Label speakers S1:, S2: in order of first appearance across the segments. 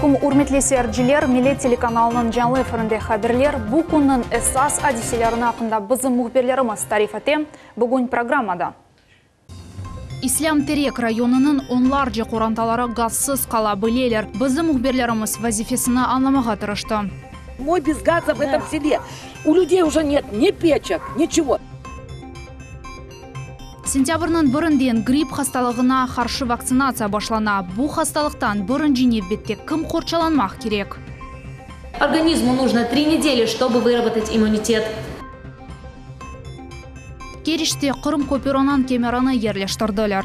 S1: Aleykum, ürmetli seyirciler! Millet telekanalınıñ canlı efirinde haberler. Bu künniñ esas adiselerini aqqında bizim mühbirlerimiz tarif ete. Bugün programmada. İslâm Terek rayonınıñ onlarca qorantaları gazsız qala bileler. Bizim mühbirlerimiz vazifesini añlamağa tırıştı.
S2: Mı bez gaza v etom sele. U lüdey uje net ni peçek, niçego.
S1: Sentâbrniñ birinden gripp hastalığına qarşı vaktsinatsiya başlana. Bu hastalıqtan birinci nevbette kim qorçalanmaq kerek?
S3: Organizmu nujno tri nedeli, ştobu vırabotat immunitet.
S1: Keriçte Qırım köpüriniñ kemerini yerleştirdiler.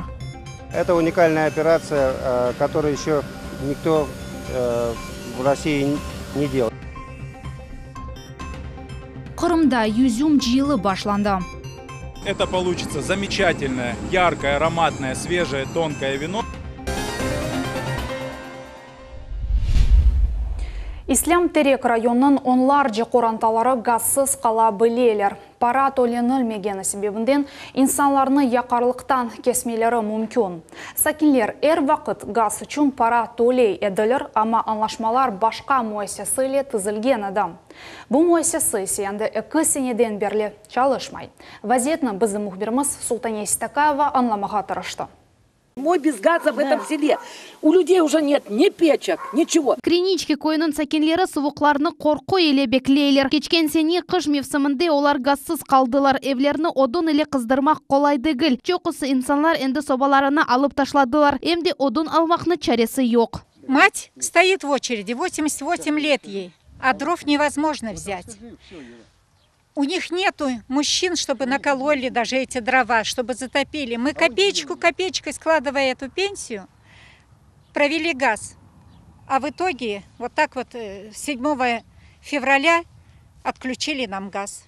S4: Это уникальная операция, которую еще никто в России не делал.
S1: Qırımda yüzüm cıyılı başlandı.
S5: Это получится замечательное, яркое, ароматное, свежее, тонкое вино.
S1: İslâm Terek rayonınıñ onlarca qorantaları gazsız qala bileler. Para tölenilmegeni sebebinden insanlarnı yaqarlıqtan kesmeleri mümkün. Sakinler er vaqıt gaz içün para töley ediler, amma añlaşmalar başqa müessese ile tizilgen edi. Bu müessese ise endi eki seneden berli çalışmay. Vaziyetni bizim mühbirimiz Sultaniye Seytakayeva añlamağa tırıştı.
S2: Mı bez gaza v etom sele. U lüdey uje net ni peçek, niçego.
S3: Kriniçki köyüniñ sakinleri suvuqlarnı qorqu ile bekleyler. Keçken sene qış mevsiminde olar gazsız qaldılar. Evlerni odun ile qızdırmaq qolay degil. Çoqusı insanlar endi sobalarını alıp taşladılar. Em de odun almaqnı çaresi yoq.
S6: Mat stoit v oçeredi, 88 let ey, a drov nevozmojno vzât. U них нету мужчин, чтобы накололи даже эти дрова, чтобы затопили. Мы копеечку копеечкой, складывая эту пенсию, провели газ. А в итоге вот так вот 7 февраля отключили нам газ.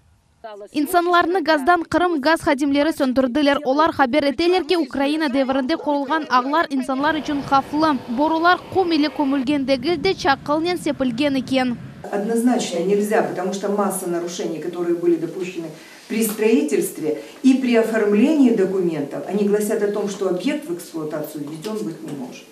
S3: İnsanlarnı gazdan Qırım gaz hadimleri söndürdiler. Olar haber eteler ki, Ukraina devirinde qurulğan ağlar insanlar içün havflı. Borular qum ile kömülgen degil de, çaqılnen sepilgen eken.
S7: Однозначно нельзя, потому что масса нарушений, которые были допущены при строительстве и при оформлении документов, они гласят о том, что объект в эксплуатацию введен быть не может.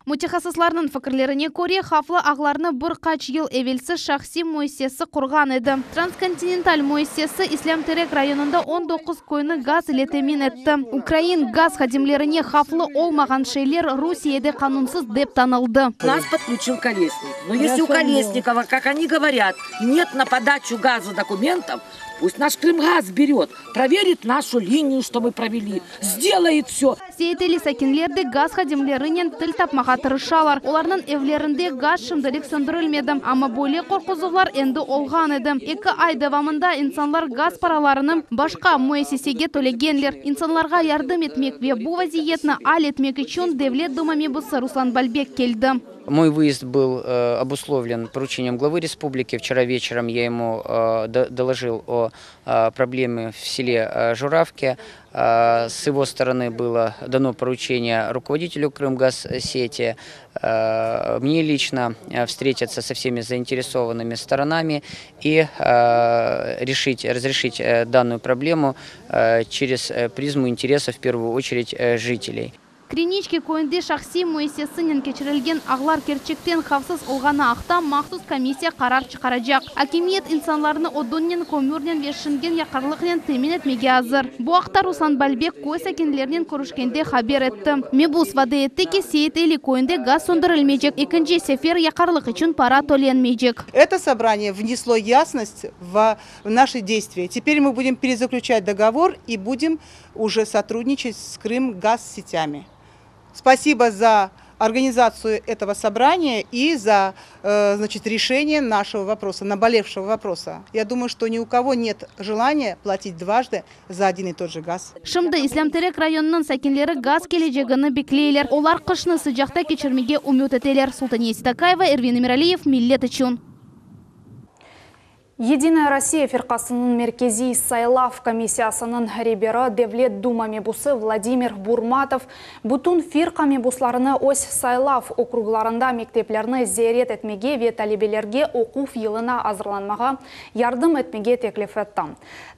S3: Mütehassıslarnıñ fikirlerine köre, havflı ağlarnı bir qaç yıl evelsi şahsiy müessesi qurğan edi. Transkontinental müessesi İslâm Terek rayonında 19 köyni gaz ile temin etti. Ukrain gaz hadimlerine havflı olmağan şeyler Rusiyede qanunsız dep tanıldı.
S2: Нас подключил Колесник. Но если у Колесникова, как они говорят, нет на подачу газа документов, пусть наш Крымгаз берет, проверит нашу линию, что мы провели, сделает все.
S3: Seyit Eli sakinler de gaz hadimlerinen til tapmağa tırışalar. Olarnıñ evlerinde gaz şimdilik söndürilmedi, amma böyle qorquzuvlar endi olğan edi. Eki ay devamında insanlar gaz paralarını başqa müessisege tölegenler. İnsanlarğa yardım etmek ve bu vaziyetni al etmek içün Devlet Duma mebusı Ruslan Balbek keldi.
S8: Мой выезд был обусловлен поручением главы республики. Вчера вечером я ему доложил о проблеме в селе Журавке. С его стороны было дано поручение руководителю Крымгазсети, мне лично встретиться со всеми заинтересованными сторонами и решить, разрешить данную проблему через призму интересов, в первую очередь, жителей.
S3: Kriniçki köyünde şahsiy müessisenen keçirilgen ağlar kerçekten havfsız olğanı aqta mahsus komissiya qarar çıqaracaq. Akimiyet insanlarnı odunnen, kömürnen ve şingen yaqarlıqnen temin etmege azır. Bu aqta Ruslan Balbek köy sakinlerinen körüşkende haber etti. Mebus vade etti ki, Seyit Eli köyünde gaz söndürilmeycek, ekinci sefer yaqarlıq içün para tölenmeycek.
S9: Это собрание внесло ясность в наши действия. Теперь мы будем перезаключать договор и будем уже сотрудничать с Крымгазсетями. Спасибо за организацию этого собрания и за значит, решение нашего вопроса, наболевшего вопроса. Я думаю, что ни у кого нет желания платить дважды за один и тот же газ.
S3: Şimdi İslâm Terek rayonınıñ sakinleri gaz kelecegini bekleyler. Olar qışnı sıcaqta keçirmege ümüt eteler. Sultaniye Seytakayeva, Ervin Emiraliyev, Millet içün.
S1: Yedinaya Rossiya firqasınıñ Merkeziy saylav komissiyasınıñ reberi, Devlet Duma mebusı Vladimir Burmatov bütün firqa mebuslarını öz saylav okruglarında mekteplerni ziyaret etmege ve talebelerge oquv yılına azırlanmağa yardım etmege teklif etti.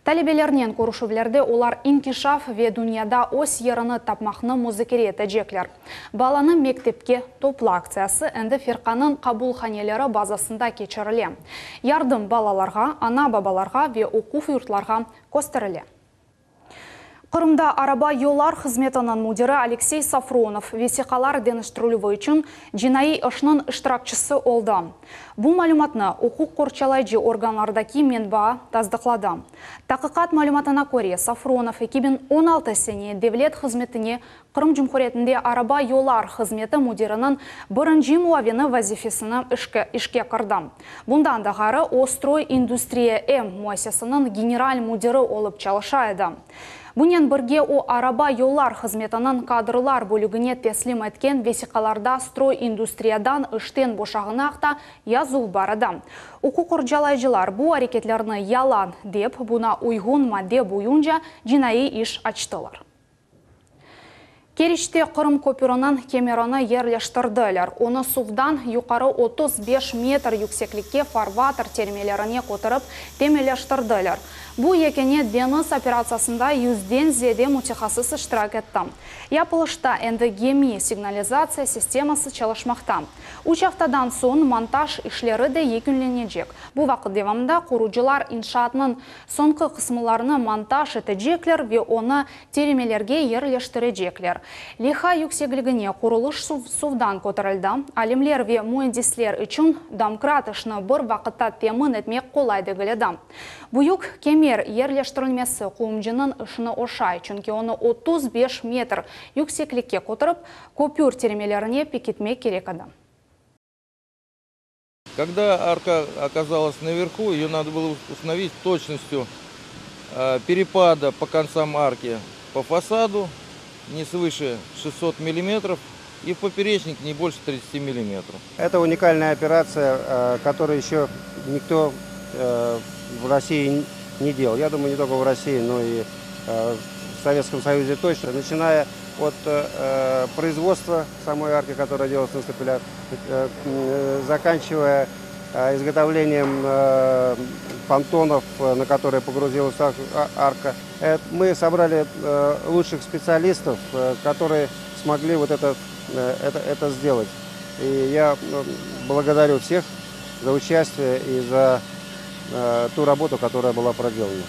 S1: Talebelernen körüşüvlerde olar inkişaf ve dünyada öz yerini tapmaqnı muzakere etecekler. Balanı mektepke topla aktsiyası endi firqanıñ qabulhaneleri bazasında keçirile. Yardım balalarğa, ana-babalarğa ve oquv yurtlarğa kösterile. Qırımda araba yollar hızmetiniñ müdiri Aleksey Safronov vesiqalar deñiştirilüvi içün cinaiy işniñ iştirakçisi oldı. Bu malümatnı uquq qorçalayıcı organlardaki menbaa tasdıqladı. Taqiqat malümatına köre, Safronov 2016 sene devlet hızmetine Qırım Cumhuriyetinde araba yollar hızmeti müdiriniñ birinci muavini vazifesine işke kirdi. Bundan da ğayrı, o, Stroyindustriya-M müessisesiniñ general müdiri olıp çalışa edi. Bunen birge o, araba yollar hızmetiniñ kadrlar bölügine teslim etken vesiqalarda Stroyindustriyadan işten boşağını aqta yazuv bar edi. Uquq qorçalayıcılar bu areketlerni yalan dep, buña uyğun madde boyunca cinaiy iş açtılar. Keriçte Qırım köpüriniñ kemerini yerleştirdiler. Onı suvdan yuqarı 35 metr yükseklikke farvater tirmelerine köterip temelleştirdiler. Bu yekâne deñiz operatsiyasında yüzden ziyade mütehassıs iştirak etti. Yapılışta endi gemi signalizatsiya sisteması çalışmaqta. Üç aftadan soñ montaj işleri de yekünlenecek. Bu vaqıt devamında qurucılar inşaatnıñ soñki qısımlarını montaj etecekler ve onı tirmelerge yerleştirecekler. Leyha yüksekligine qurulış suvdan köterildi. Alimler ve müendisler içün domkrat işni bir vaqıtta temin etmek qolay degil edi. Büyük kemer yerleştirilmesi quyumcınıñ işine oşay, çünki onı 35 metr yükseklikke köterip, köpür tirmelerine pekitmek kerek edi.
S10: Когда арка оказалась наверху, ее надо было установить с точностью перепада по концам арки по фасаду не свыше 600 миллиметров и в поперечник не больше 30 миллиметров.
S4: Это уникальная операция, которую еще никто в России не делал. Я думаю, не только в России, но и в Советском Союзе точно. Начиная от производства самой арки, которая делается на стапелях, заканчивая изготовлением понтонов, на которые погрузилась арка. Мы собрали лучших специалистов, которые смогли вот это сделать. И я благодарю всех за участие и за ту работу, которая была проделана.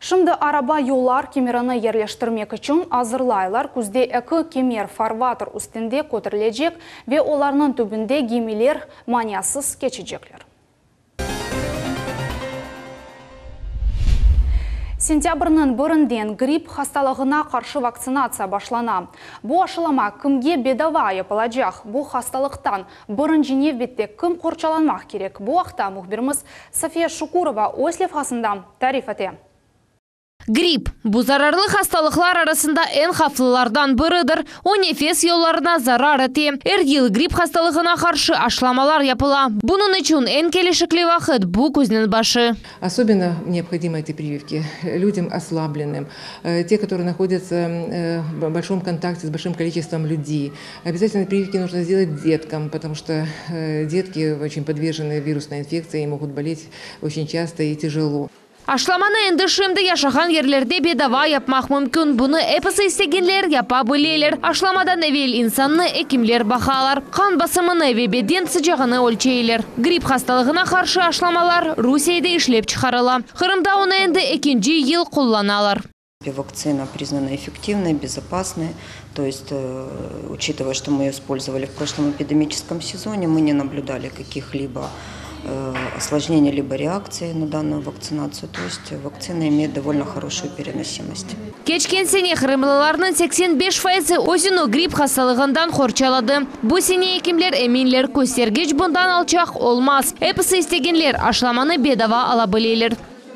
S1: Şimdi araba yollar kemerini yerleştirmek içün azırlaylar. Küzde eki kemer farvater üstünde köterilecek ve olarnıñ tübünde gemiler maniasız keçecekler. Sentâbrniñ birinden gripp hastalığına qarşı vaktsinatsiya başlana. Bu aşılama kimge bedava yapılacaq? Bu hastalıqtan birinci nevbette kim qorçalanmaq kerek? Bu aqta mühbirimiz Safiye Şukurova öz levhasında tarif ete.
S11: Gripp bu zararlı hastalıqlar arasında eñ havflılardan biridir. O nefes yollarına zarar ete. Er yıl gripp hastalığına qarşı aşılamalar yapıla. Bunıñ içün eñ kelişikli vaqıt bu küzniñ başı.
S12: Особенно необходимы эти прививки людям ослабленным, те, которые находятся в большом контакте с большим количеством людей. Обязательно прививки нужно сделать деткам, потому что детки очень подвержены вирусной инфекции и могут болеть очень часто и тяжело.
S11: Aşılamanı endi şimdi yaşağan yerlerde bedava yapmaq mümkün. Bunı episi istegenler yapa bileler. Aşılamadan evel insannı ekimler baqalar. Qan basımını ve beden sıcağını ölçeyler. Gripp hastalığına qarşı aşılamalar Rusiyede işlep çıqarıla. Qırımda onı endi ekinci yıl qullanalar.
S13: Вакцина признана эффективной, безопасной. То есть, учитывая, что мы ее использовали в прошлом эпидемическом сезоне, мы не наблюдали каких-либо осложнений либо реакций на данную вакцинацию. То есть вакцина имеет довольно хорошую переносимость.
S11: Keçken sene qırımlılarnıñ 85 fayızı özüni gripp hastalığından qorçaladı. Bu sene ekimler eminler köstergiç bundan alçaq olmaz. Episi istegenler aşılamanı bedava ala bileler.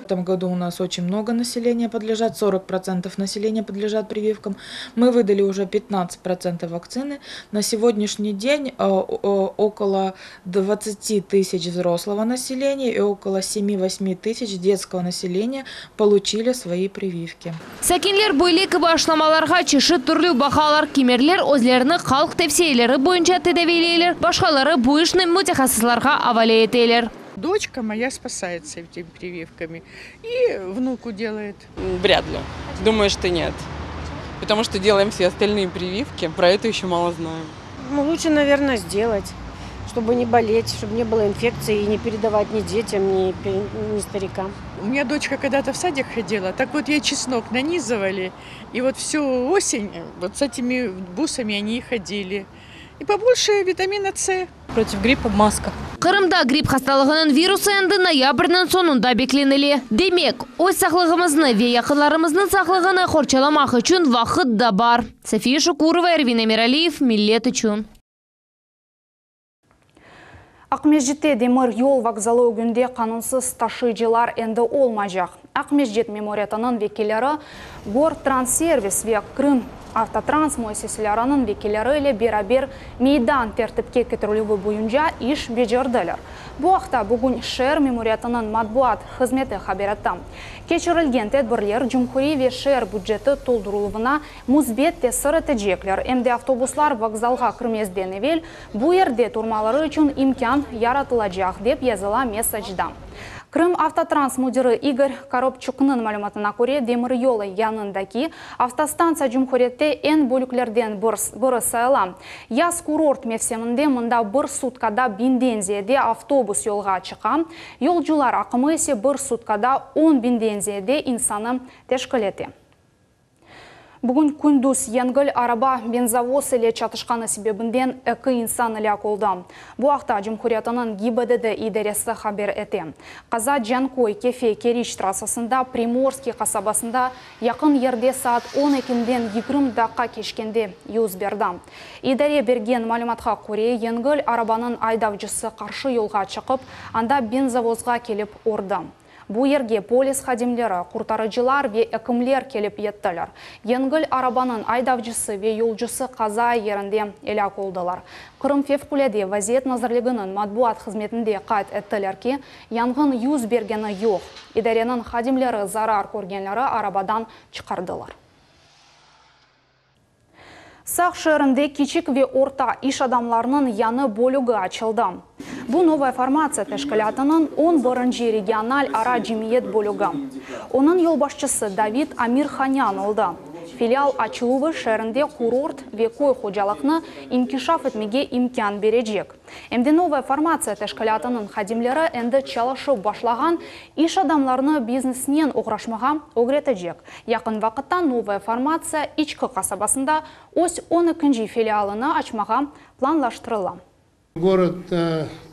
S14: В этом году у нас очень много населения подлежат, 40% населения подлежат прививкам. Мы выдали уже 15% вакцины. На сегодняшний день э, около 20 тысяч взрослого населения и около 7-8 тысяч детского населения получили свои прививки.
S11: Sakinler böyle kibi aşlamalarğa çeşit türlü baqalar. Kimerler özlerini halq tevsiyeleri boyunca tedaviyleyler, başqaları bu işni mütehassıslarğa avale eteler.
S15: Дочка моя спасается этими прививками и внуку делает.
S16: Вряд ли. Думаю, что нет. Потому что делаем все остальные прививки, про это еще мало знаем.
S17: Ну, лучше, наверное, сделать, чтобы не болеть, чтобы не было инфекции и не передавать ни детям, ни, ни старикам.
S15: У меня дочка когда-то в садик ходила, так вот ей чеснок нанизывали, и вот всю осень вот с этими бусами они и ходили. И побольше витамина С.
S16: Против гриппа маска.
S11: Qırımda gripp hastalığınıñ virusı endi noyabrniñ soñunda beklenile. Demek, öz sağlığımıznı ve yaqınlarımıznıñ sağlığını qorçalamaq içün vaqıt da bar. Safiye Şukurova, Ervin Emiraliyev, Millet içün.
S1: Aqmescitte demir yol vokzalı ögünde qanunsız taşıyıcılar endi olmaycaq. Aqmescit memuriyetiniñ vekilleri Gortransservis ve Krım Avtotrans müessiseleriniñ vekilleri ile beraber meydan tertipke ketirilüvi boyunca iş becerdiler. Bu aqta bugün şeer memuriyetiniñ matbuat hızmeti haber etti. Keçirilgen tedbirler cumhuriy ve şeer büceti toldurıluvına müsbet tesir etecekler, em de avtobuslar vokzalğa kirmezden evel bu yerde turmaları içün imkân yaratılacaq, dep yazıla mesacda. Krım Avtotrans müdiri İgor Korobçuknıñ malümatına köre, demiryol yanındaki avtostantsiya cumhuriyette eñ büyüklerden biri sayıla. Yaz kurort mevsiminde mında bir sutkada biñden ziyade avtobus yolğa çıqa, yolcular aqımı ise bir sutkada on biñden ziyade insannı teşkil ete. Bugün kündüz yengil araba benzovoz ile çatışqanı sebebinden eki insan elâk oldı. Bu aqta cumhuriyetiniñ GİBDD idaresi haber ete. Qaza Canköy, Kefe, Keriç trassasında Primorskiy qasabasında yaqın yerde saat on ekinden 20 daqqa keçkende yüz berdi. İdare bergen malümatqa köre, yengil arabanıñ aydavcısı qarşı yolğa çıqıp, anda benzovozğa kelip urdı. Bu yerge polis hadimleri, qurtarıcılar ve ekimler kelip yettiler. Yengil arabanıñ aydavcısı ve yolcusı qaza yerinde elâk oldılar. Qırım Fevqulâde vaziyet nazirliginiñ matbuat hızmetinde qayd ettiler ki, yanğın yüz bergeni yoq. İdareniñ hadimleri zarar körgenleri arabadan çıqardılar. Saq şeerinde kiçik ve orta iş adamlarınıñ yañı bölügi açıldı. Bu Novaya formatsiya teşkilâtınıñ on birinci regional ara cemiyet bölügi. Onıñ yolbaşçısı David Amirhanân oldı. Filial açıluvı şeerinde kurort ve köy hocalıqnı inkişaf etmege imkân berecek. Em de Novaya formatsiya teşkilâtınıñ hadimleri endi çalışıp başlağan iş adamlarını biznesnen oğraşmağa ögretecek. Yaqın vaqıtta Novaya formatsiya İçki qasabasında öz on ekinci filialını açmağa planlaştırıla.
S18: Город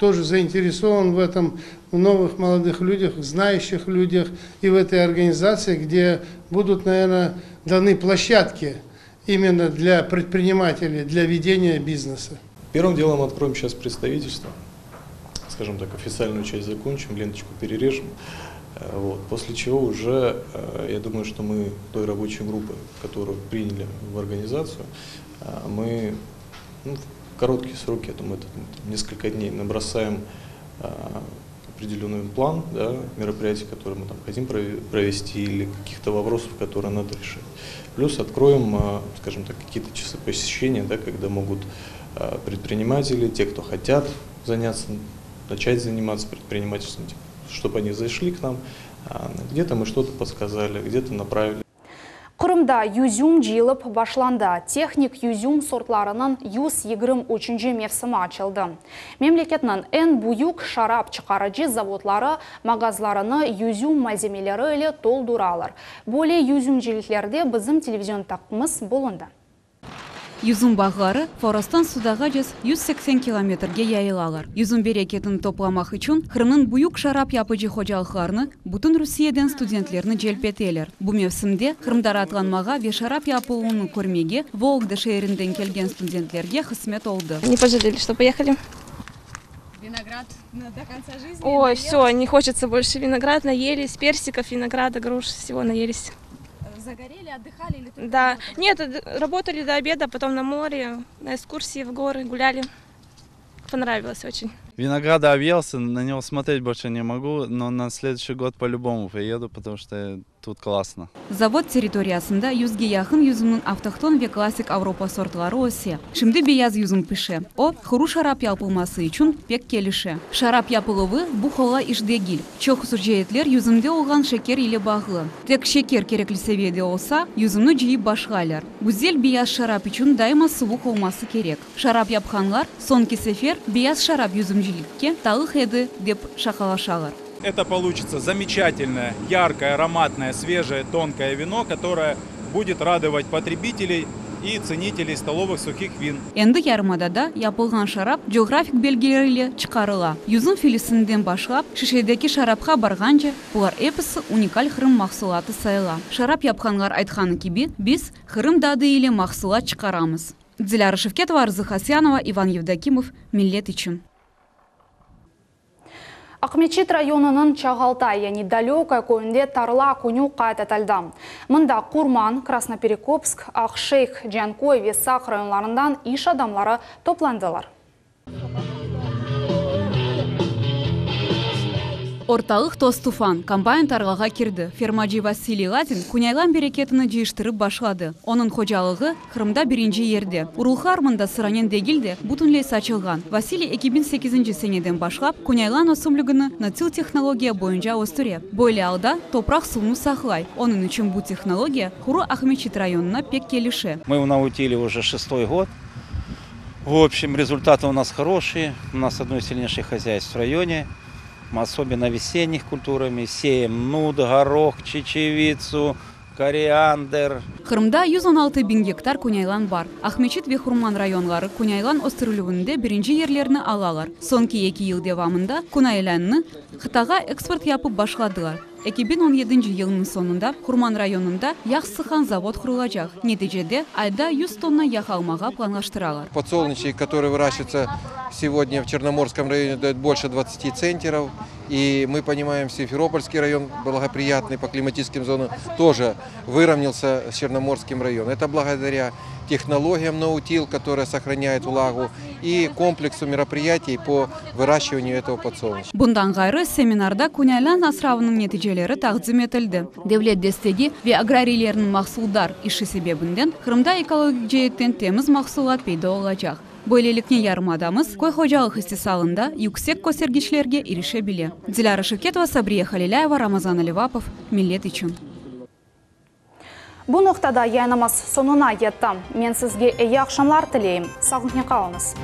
S18: тоже заинтересован в этом, в новых молодых людях, в знающих людях и в этой организации, где будут, наверное, даны площадки именно для предпринимателей, для ведения бизнеса.
S19: Первым делом откроем сейчас представительство, скажем так, официальную часть закончим, ленточку перережем. Вот. После чего уже, я думаю, что мы той рабочей группы, которую приняли в организацию, мы ну, в короткие сроки, я думаю, это там, несколько дней, набросаем определенный план да, мероприятий, которые мы там хотим провести, или каких-то вопросов, которые надо решить. Плюс откроем, скажем так, какие-то часы посещения, да, когда могут предприниматели, те, кто хотят заняться, начать заниматься предпринимательством, чтобы они зашли к нам, где-то мы что-то подсказали, где-то направили.
S1: Qırımda yüzüm cıyılıp başlandı. Tehnik yüzüm sortlarınıñ 123 mevsimi açıldı. Memleketniñ eñ büyük şarap çıqarıcı zavodları mağazlarını yüzüm malzemeleri ile tolduralar. Böyle yüzümciliklerde bizim televizion taqımımız bulundı.
S20: Yüzüm bağları Forostan Sudağace 180 kilometrge yayılalar. Yüzüm bereketini toplamaq içün Qırımnıñ büyük şarap yapıcı hocalıqlarını bütün Rusiyeden studentlerni celp eteler. Bu mevsimde Qırımda raatlanmağa ve şarap yapıluvını körmege Vologda şeerinden kelgen studentlerge qısmet oldı.
S21: Не пожалели, что поехали. Виноград до конца жизни?
S22: Ой, все, не хочется больше виноград, наелись, персиков, винограда, груш, всего наелись.
S21: Загорели, отдыхали или только
S22: Да, нет, работали до обеда, потом на море, на экскурсии в горы гуляли. Понравилось очень.
S23: Винограда объелся, на него смотреть больше не могу, но на следующий год по-любому приеду, потому что тут классно.
S20: Zavod territoriyasında yüzge yaqın yüzümniñ avtohton ve klassik avropa sortları öse. Şimdi beyaz yüzüm pişe. O, quru şarap yapılması içün pek kelişe. Şarap yapıluvı, bu qolay iş degil. Çoqusı ceetler yüzümde olğan şeker ile bağlı. Tek şeker kerekli seviyede olsa, yüzümni cıyıp başlaylar. Güzel beyaz şarap içün daima suvuq olması kerek. Şarap yapqanlar, soñki sefer beyaz şarap yüzümcilikke talıq edi, dep şaqalaşalar.
S5: Это получится замечательное, яркое, ароматное, свежее, тонкое вино, которое будет радовать потребителей и ценителей столовых сухих вин.
S20: Endi yarımadada yapılğan şarap coğrafik belgiler ile çıqarıla. Yüzüm filisinden başlap, şişedeki şarapqa barğance, bular episi unikal Qırım mahsulatı sayıla. Şarap yapqanlar aytqanı kibi, biz Qırım tadı ile mahsulat çıqaramız. Dilâra Şevketova, Arzı Hasyanova, İvan Yevdokimov, Millet içün.
S1: Aqmeçit rayonınıñ Çağaltay, yani Dalökoye köyünde Tarla künü qayd etildi. Mında Qurman, Krasnoperekopsk, Aqşeyh, Canköy ve Saq rayonlarından iş adamları toplandılar.
S20: Ortalıq toz-tufan, kombayn tarlağa kirdi. Fermacı Vasiliy Ladin künaylan bereketini cıyıştırıp başladı. Onıñ hocalığı Qırımda birinci yerde. Urluqlar mında sıranen degil de, bütünley saçılğan. Vasiliy 2008-nci seneden başlap künaylan ösümligini no-till tehnologiya boyunca östüre. Böyle alda topraq suvnı saqlay. Onıñ içün bu tehnologiya quru Aqmeçit rayonına pek kelişe.
S24: Мы в no-till уже шестой год. В общем, результаты у нас хорошие. У нас одно из сильнейших хозяйств в районе. Мы особенно весенних культурами сеем нут, горох, чечевицу, кориандр.
S20: Qırımda 116 biñ gektar künaylan bar. Aqmeçit ve Qurman rayonları künaylan östürilüvinde birinci yerlerni alalar. Soñki eki yıl devamında künaylannı qıtağa eksport yapıp başladılar. 2017-nci yılnıñ soñunda Qurman rayonında yağ sıqqan zavod qurulacaq. Neticede ayda 100 tonna yağ almağa planlaştıralar.
S25: Подсолнечник, который выращивается сегодня в Черноморском районе, дает больше 20 центнеров. И мы понимаем, Симферопольский район, благоприятный по климатическим зонам, тоже выровнялся с Черноморским районом. Это благодаря технологиям no-till, которые сохраняют влагу, и комплексу мероприятий по выращиванию этого подсолнечника.
S20: Bundan ğayrı, seminarda künaylan asravınıñ neticeleri taqdim etildi. Devlet destegi ve agrariylerniñ mahsuldar işi sebebinden Qırımda ekologik ceetten temiz mahsulat peyda olacaq. Böyleliknen yarımadamız köy hocalıq istisalında yüksek köstergiçlerge irişe bile. Dilâra Şevketova, Sabriye Halilâyeva, Ramazan Alivapov, Millet içün.
S1: Bu noqtada yayınımız soñuna yetti. Men sizge eyi aqşamlar tileyim. Sağlıqnen qalıñız.